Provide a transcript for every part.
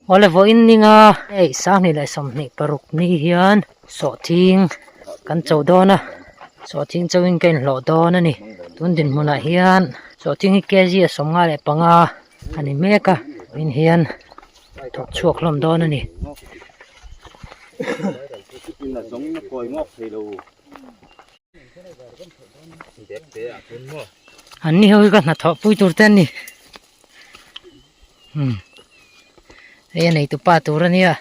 Awle vawiin ninga hei sanghnih leh 26 ni hian sawhthing kan cho dawn a sawhthing chauhin ka inhlawh dawn a ni tun dinhmunah hian sawhthing hi kg a 55 a ni mek a vawiin hian thawk chhuak hlawm dawn a ni. An ni ho hi ka hnathawh pui tur te an ni. Hmm. Hei a neitu pa tur a nia.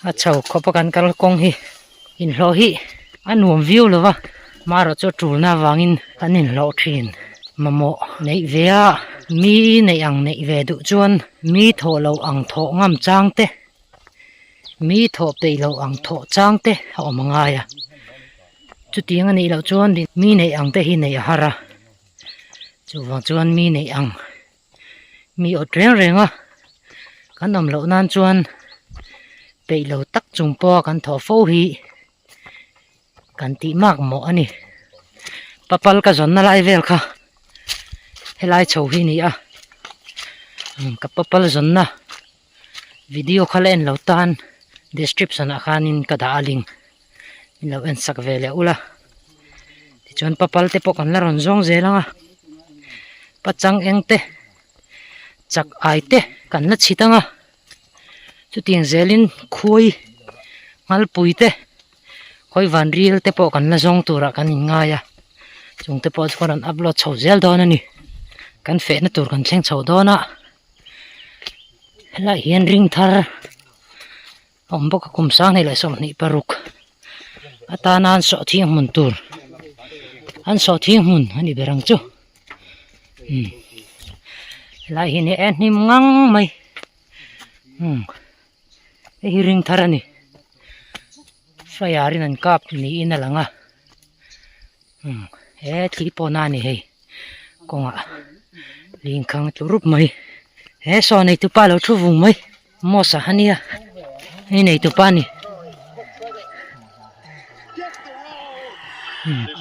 A chho khawp a kan kal kawng hi inhlawh hi a nuam viau lo va marawh chu a tulna avangin kan inhlawh thin. Mamawh neih ve a mi neih ang neih ve duh chuan mi thawh loh ang thawh ngam chang te mi thawh peih loh ang thawh chang te a awm a ngai a. Chutiang a nih loh chuan mi neih ang te hi neih a har a. Chuvang chuan mi neih ang mi awt reng reng a kan awm loh nan chuan peih lo tak chung pawha kan thawh fo hi kan tih mak mawh a ni. Papal ka zawnna lai vel kha helai chho hi a ni a ka papal zawnna video kha la en lo tan description ah khanin ka dah a link. In lo en sak ve leh ula tichuan papal te pawh kan la rawn zawng zel ang a pachang eng te chak ai te kan la chhit ang a chutiang zelin khuai nghalpui te khawi van ril te pawh kan la zawng turah kan inngai a chung te pawh chuan an upload chho zel dawn a ni kan fehna tur kan thleng chho dawn a helaiah hian ring thar. A awm bawk a kum 2026 atana an sawhthing hmun tur an sawhthing hmun a ni ber ang chu umm helai hi ni e hnim ngang mai umm hei hi ring thar a ni fire in an kap niin a lang a umm he thli pawh na a ni hei kawngah lingkhang tlu rup mai he saw nei tupa lo thu vung mai. Moss a nia hei nei tupa a ni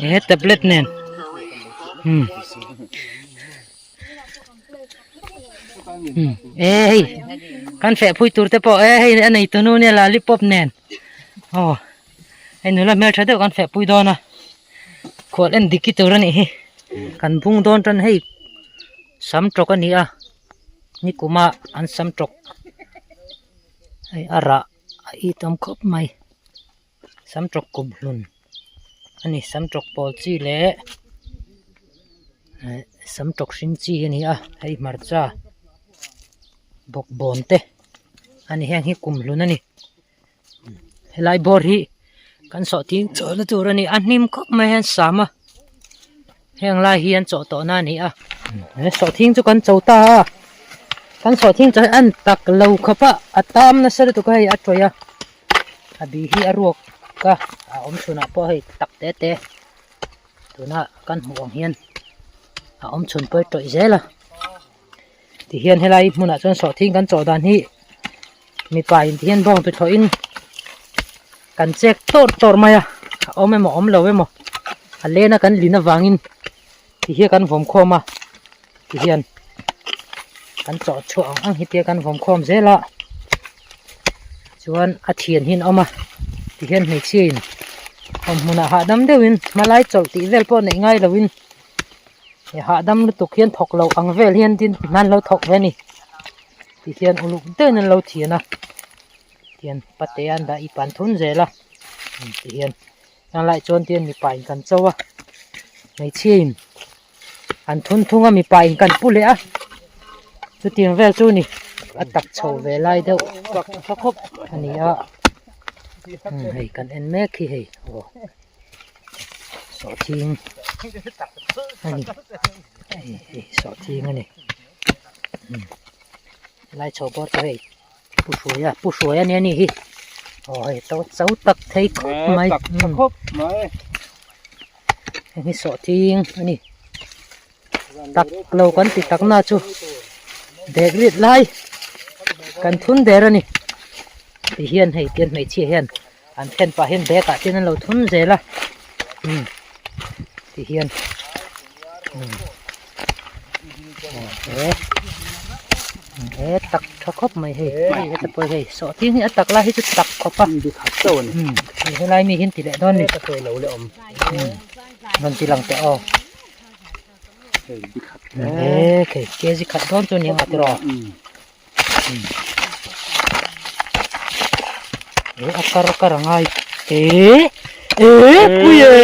he tablet nen umm umm e hei kan feh phui tur te pawh e hei a nei tunu nia lollipop nen aw hei nula hmeltha deuh kan feh pui dawn a khual en dik hi tur a nih hi kan bung dawn tan hei sam tawk a ni a. Nikuma an sam tawk hei a rah a it awm khawp mai sam tawk kum hlun a ni sam tawk pawl chi leh eh sam tawk hring chi a ni a hei hmarcha bawkbawn te a ni heng hi kum hlun a ni helai bawr hi kan sawh ting chawhna tur a ni a hnim khawp mai hian sam a heng lai hi an chawh tawhna a ni a he sawhthing chu kan cho ta a kan sawhthing chu an tak lo khawp a a tam nasa lutuk a hei a tawih a a bi hi a ruak a a awm chhunah pawh hei tak te te tuna kan hmuh ang hian a awm chhun pawh hi tawih zel a. Tihian helai hmunah chuan sawhthing kan chawh dan hi mipa in tihian bawng tuthlawh in kan chek tawr tawr mai a a awm emaw awm lo emaw a len a kan lin avangin tihian kan vawm khawm a tihian kan chawh chhuah ang ang hi tia kan vawm khawm zel a chuan a thian hi an awm a tihian hmeichhia in awm hmunah hahdam deuhin hmalai chawlh tih vel pawh neih ngai loin. He hahdam lutuk hian thawk loh ang vel hian tin an lo thawk ve a ni ti hian uluk deuhin an lo thian a tihian pate an dah ip an thun zel a ti hian heng lai chuan tihian mipa in kan cho a hmeichhia in an thun thung a mipa in kan pu leh a chutiang vel chu ni a tak chho ve lai deuh a ni a hei kan en mek hi hei aw. Sawhthing a ni hei hei sawhthing a ni helai chho bawr chu hei pu hruaia pu hruaia nia ni hi aw hei to cho tak thei khawp mai heng hi sawhthing a ni tak lo kan ti tak na chu bag rit lai kan thun der a ni ti hian hei tian hmeichhia hian an then pah hian bag ah te hian an lo thun zel a umm ti hian umm aw he. He tak tha khawp mai hei hei heta pawh hei sawhthing hi a tak lai hi chu tak khawp a hei helai mi hian ti leh dawn ni rawn ti lang teh aw he khei kg khat dawn chu ni ang a tiraw he a kar kar a ngai e e pui e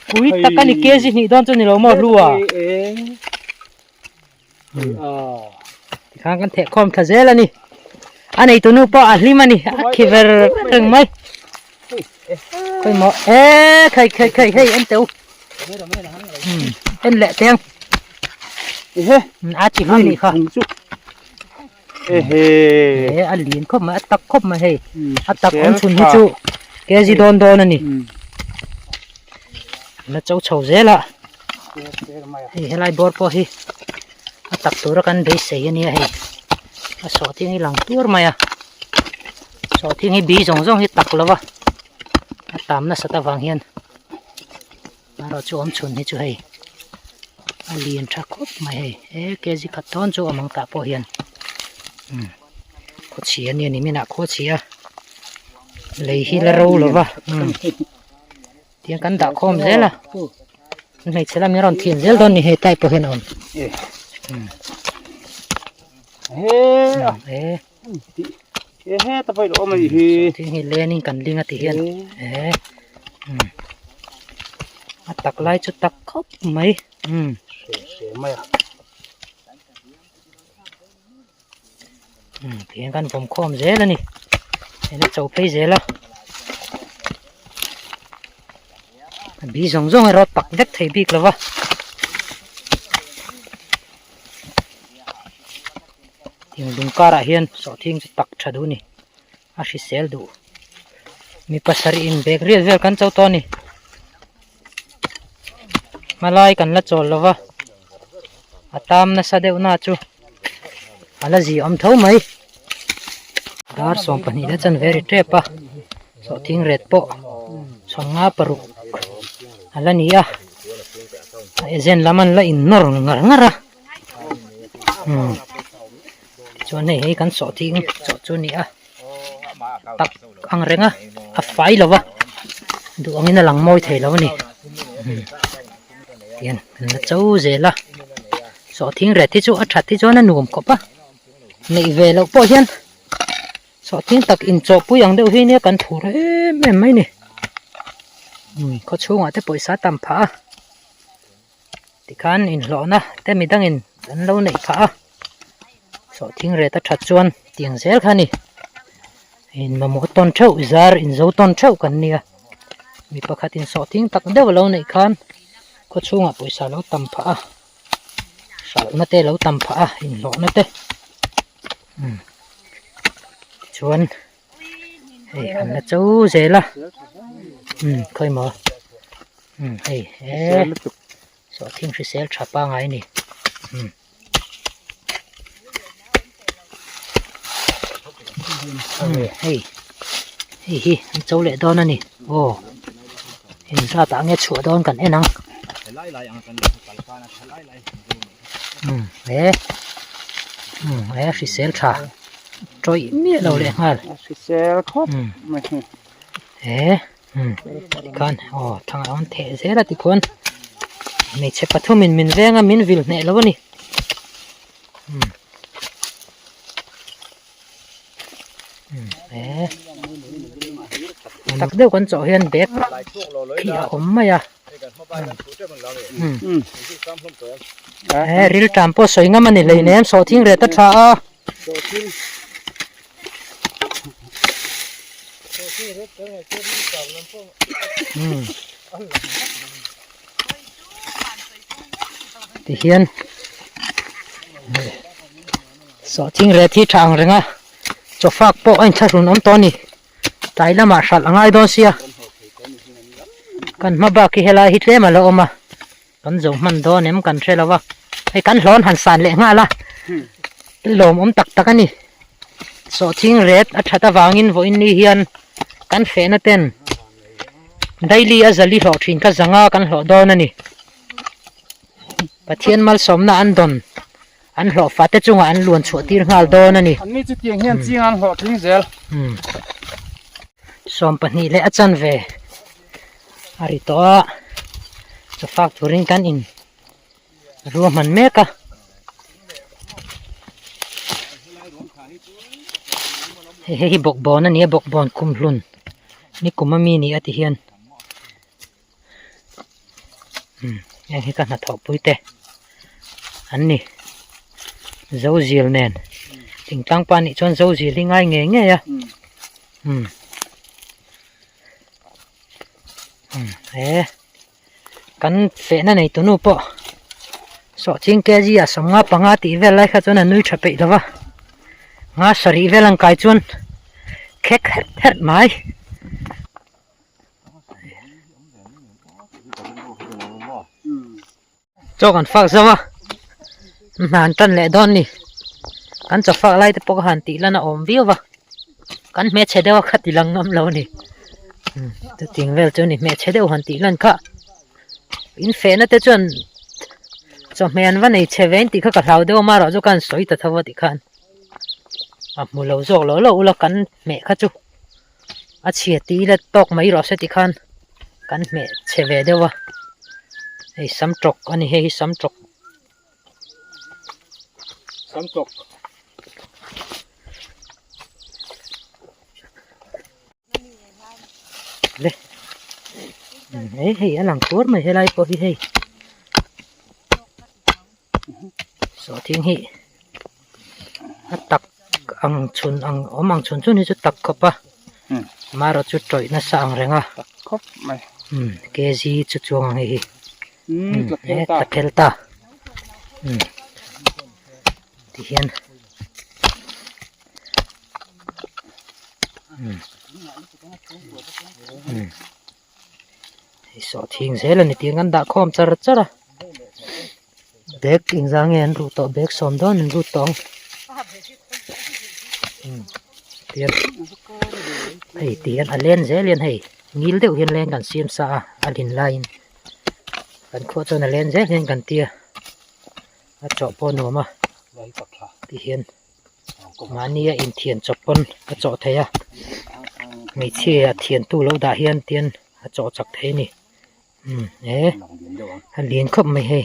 pui tak a ni kg hnih dawn chu ni lo maw hlua. Tikhan kan theh khawm thla zel a ni. A neitu nu pawh a hlim a ni. A khi ver reng mai. Khawi maw e khai khai khai hei en teu. En leh teng. A chi hlui ni kha. Ehe a lian khawp mai a tak khawp mai hei. A tak awm chhun hi chu kg dawn dawn a ni. La cho chho zel a. Hei helai bawr pawh hi a tak tura kan beisei a nia hei. A sawhthing hi lang tur mai a. Sawhthing hi bi zawng zawng hi tak lo va. A tam nasat avang hian erawh chu awm chhun hi chu hei a lian tha khawp mai hei. E kg khat dawn chu awm ang tah pawh hian umm khawchhia a nia nimin ah khawchhia lei hi la ro lo va umm. Tiang kan dah khawm zel a hmeichhe lam hi a rawn thian zel dawn ni hei type pawh hian a awm thing hi len in kan ling a ti hian a tak lai chu tak khawp mai Tihian kan vawm khawm zel a ni hei a cho phei zel a a bi zawng zawng erawh a pak vek thei bik lo va tiang lung karah hian sawhthing chu tak tha duh a ni a hrisel duh mi pasarih in bag riat vel kan cho tawh a ni hmalai kan la chawl lo va a tam nasa deuh na chu a la zi awm tho mai dar 12 la chan ve ri tep a sawhthing ret pawh 50 paruk a la ni a a agent lam an la in nawr ngar ngar a umm tichuan hei hi kan sawhthing chawh chu a ni a. tak ang reng a a fai lo va duh angin a lang mawi thei lo a ni tihian an la cho zel a sawhthing ret hi chu a that hi chuan a nuam khawp a neih ve loh pawh hian sawhthing tak inchawhpui ang deuh hi nia kan phur em em mai a ni khaw chhungah te pawisa tam phah a tikhan inhlawhna te midangin an lo neih phah a sawhthing ret a that chuan tiang zel kha a ni in mamawh tawn theuh zar inzo tawn theuh kan nia mi pakhatin sawhthing tak deuh a lo neih khan khaw chhungah pawisa a lo tam phah a hralhna te a lo tam phah a inhlawhna te umm tichuan hei an la cho zel a umm khawi maw umm hei he sawhthing hrisel tha pangai a ni umm hei hei hi an cho leh dawn a ni aw engzat ah nge chhuah dawn kan en ang umm he umm he hrisel tha tawih miah lo leh nghal hrisel khawp mai he umm tikhan aw thangah an theh zel a tikhuan hmeichhe pathumin min veng a min vil hneh lo a ni umm umm he tak deuh kan chawh hian bag khi a awm mai a umm he rilṭam pawh sawi ngam a ni hleinem sawhthing ret a tha a. Tihian sawhthing ret hi tha ang reng a chawfak pawh a inthlahrun awm tawh a ni tlai lamah hralh a ngai dawn sia kan hma bak hi helai hi tlem a la awm a. Kan zo hman dawn em kan hre lo va, hei kan hlawn han san leh nghal a, lawmawm tak tak a ni. Sawhthing ret a that avangin vawiin ni hian kan fehna ten daily a zali hlawh thin kha zanga kan hlawh dawn a ni. Pathian malsawmna an dawn. An hlawhfa te chungah an luan chhuah tir nghal dawn a ni. Anni chu tiang hian ching an hlawh tling zel. 12 leh a chanve a ri tawh a, chawfak turin kan in ruahman mek a. Hei hei hi bawkbawn a ni a, bawkbawn kumhlun nikum ami ni a ti hian. Heng hi ka hnathawh pui te an ni zozil nen thingtlang pa nih chuan zozil hi ngai ngei ngei a umm he kan fehna nei tunu pawh sawhching kg ah 55 tih vel lai kha chuan a nui tha peih lova nga sarih vel ang kai chuan khek herh herh mai. Chaw kan fak zo a hna an tan leh dawn ni kan chaw fak lai te pawh ka han tih lan a awm viau va kan hmeichhe deuh a kha ti lang ngam lo a ni chuting vel chu a ni hmeichhe deuh han tih lan kha in fehna te chuan chawhmeh an va nei chhe ve in tih kha ka hlau deuh a amaherawhchu chu ka han sawi ta tho a tikhan a hmu lo zawk lo lo ula kan hmeh kha chu. A chhia tih ila tawk mai rawh se tikhan kan hmeh chhe ve deuh a hei sam tawk a ni hei hi sam tawk. Sam tawk. Le hei hei a lang tuar mai helai pawh hi hei sawhthing hi a tak ang chhun ang awm ang chhun chhun hi chu tak khawp a amaherawh chu tawih nasa ang reng a tak khawp mai kg chu chuang ang hei hi tla phel ta ti hian Hei sawhthing zel a ni tih an dah khawm char char a bag engzah nge an ruh tawh bag sawm dawn an rut tawh ang tian hei ti hian a len zel hian hei ngil deuh hian leng kan siam sa a a lin laiin kan khuah chuan a len zel hian kan tia a chawh pawh a nuam a ti hian. Mahnia inthian chawp pawn a chawh thei a, hmeichhia thiantu lo dah hian tian a chawh chak thei a ni umm he a lian khawp mai hei.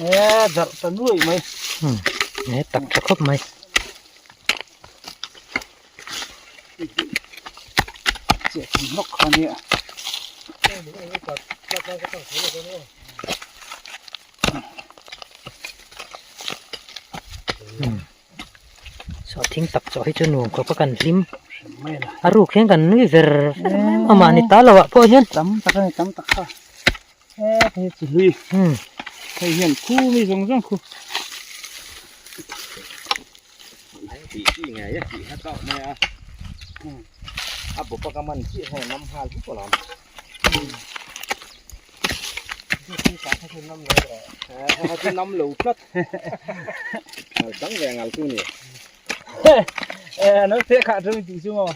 E darh ta nuai mai. E tak tha khawp mai. Chiah thim hlawk kha nia. Sawhthing tak chawh hi chu nuam khawp a kan hlim. A ruk hian kan nui ver ver mai a mahni ta lo ah pawh hian. Tam tak a ni tam tak kha. He hei chi hlui. Hei hian khu mi zawng zawng khu. Tih chi ngei a tih kha chauh mai a. A bawp a ka man chiah hian a nam nghal vek alawm. Kha chu nam lo tlat. Ngal chang ve ngal chu ni. E nó sẽ khả trưng tih chu maw.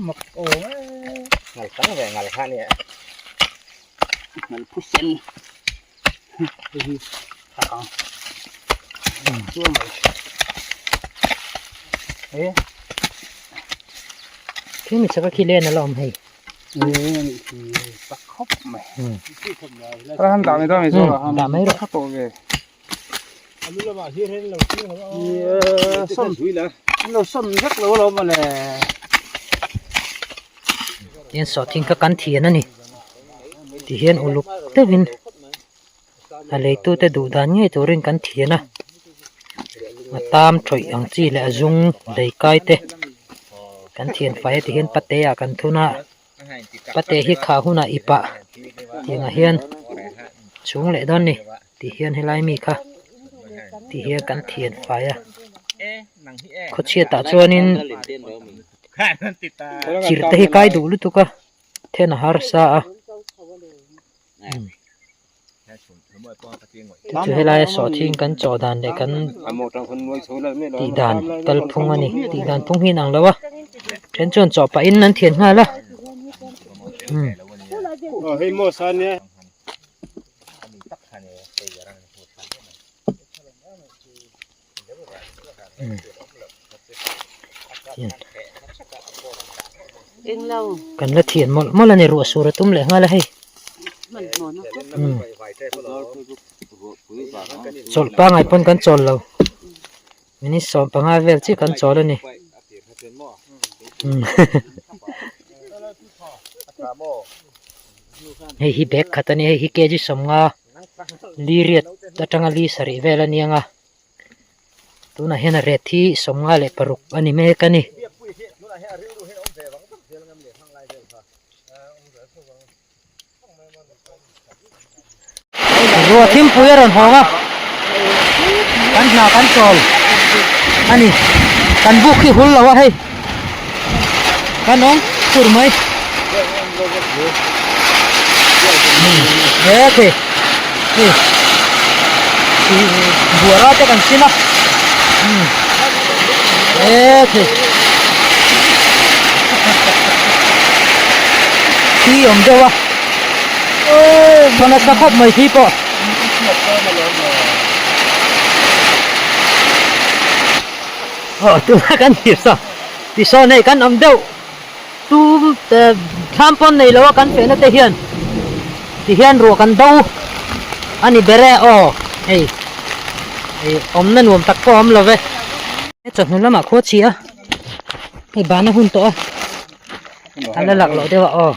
Mak aw Ngal chang ve ngal kha nia. Ngal phu sen. Hei hi tak ang. Chu mai. E. Khi mi chaka khi len a la awm hei. Tak khawp mai. Ram dah mai dawn mai zawk a. Dah mai rawh. Kha tawh ve. Lo sawn vek lo alawm mawle. Tihian sawhthing kha kan thian a ni. Tihian uluk deuhin a leitute duh dan ngei turin kan thian a. A tam tawih ang chi leh a zung lei kai te kan thian fai a tihian pate ah kan thun a. Pate hi khah hunah i pah tiangah hian chhung leh dawn ni tih hian helai mi kha tih hian kan thian fai a khawchhiat ah chuanin thir te hi kai duh lutuk a then a harsa a. Chu helaia sawhthing kan chawh dan leh kan tih dan kalphung a ni tih dan phung hi a inang lo a then chuan chawh pahin an thian nghal a umm. Kan la thian mawlh mawlh a ni ruah sur a tum leh nghal a hei chawlh pangai pawn kan chawl lo minute 15 vel chiah kan chawl a ni hei hi bag khat a ni hei hi kg 50 li riat atanga li sarih vel a ni ang a. Tunah hian a ret hi 56 a ni mek a ni. Ruah thimpui a rawn hawng a, kan hna kan chawl a ni. Kan buk hi hul lo a hei, kan awm tur mai. He thei hei buara te kan sin a he thei thi awm deuh a thaw nasa khawp mai thi pawh aw tuna kan thlir saw tisawn hei kan awm deuh. Tum thlam pawn nei lo a kan fehna te hian ti hian ruah kan do a ni ber e aw hei hei awmna nuam tak pawh a awm lo ve. Chawhnu lamah khua chhi a hei bana hun tawh a a la lak loh deuh a aw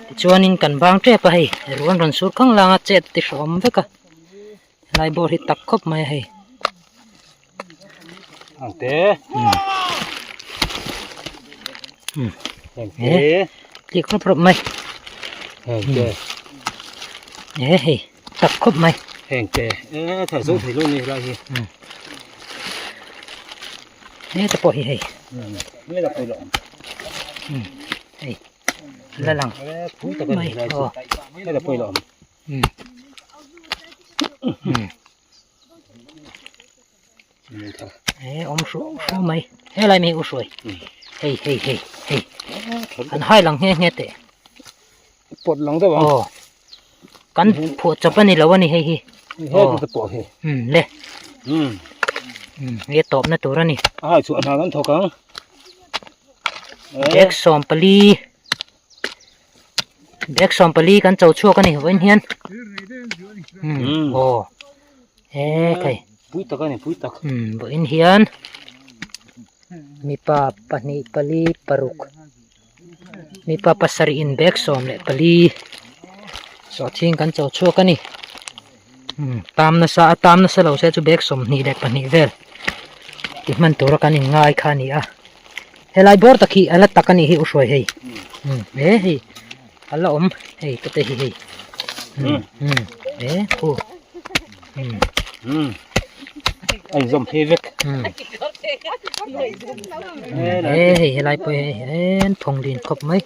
tichuanin kan bang tep a hei ruah an rawn sur khang lang a chet ti hrawm vek a helai bawr hi tak khawp mai a hei. Angte. Angte. Tlik rawp rawp mai. Angte. E hei tak khawp mai. Angte. E thar zo thei lo ni helai hi. He te pawh hi hei. Nge la pui lo. Hei. La lang. Pui tak ani helai chu. Nge la pui lo. He awm hru hru mai helai mi hi u hruai hei hei hei hei an hai lang nghe nghe teh pawt lang deuh ang aw kan phuah chawp ani lo ani hei hi he te pawh hi um le um he tawpna tur ani a hai chhuah hna kan thawk ang bag 14 Bag 14 kan cho chhuak a ni vawiin hian aw he thei pui tak a ni pui tak vawiin hian mipa pahnih pali paruk mipa pasarih in bag 14 sawhthing kan cho chhuak a ni tam nasa a tam nasa lo se chu bag 22 vel ti hman tura kan inngai kha a ni a. Helai bawr tak hi a la tak a nih hi u hruai hei he hei a la awm hei ka te hi hei he khu a inzawm phei vek he hei helai pawh hi hei an phawng lin khawp mai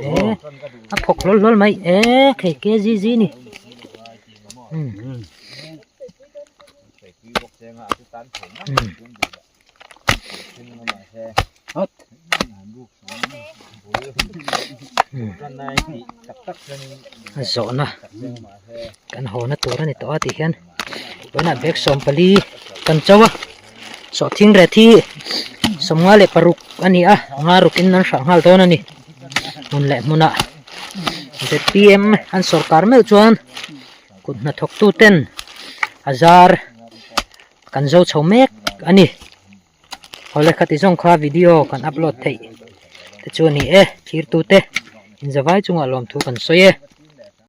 he a phawk hlawl hlawl mai e khei ke zi zi ni. A zawhna kan hawna tur a ni tawh a tih hian tunah bag 14 kan cho a sawhthing ret hi 56 a ni a nga rukin an hrah nghal dawn a ni hmun leh hmunah zpm an sawrkar meuh chuan kut hnathawk tu ten a zar. Kan zo chho mek a ni. Awle khati zawng kha video kan upload theih te chu a ni e. Thirtute inzavai chungah lawmthu kan sawi e.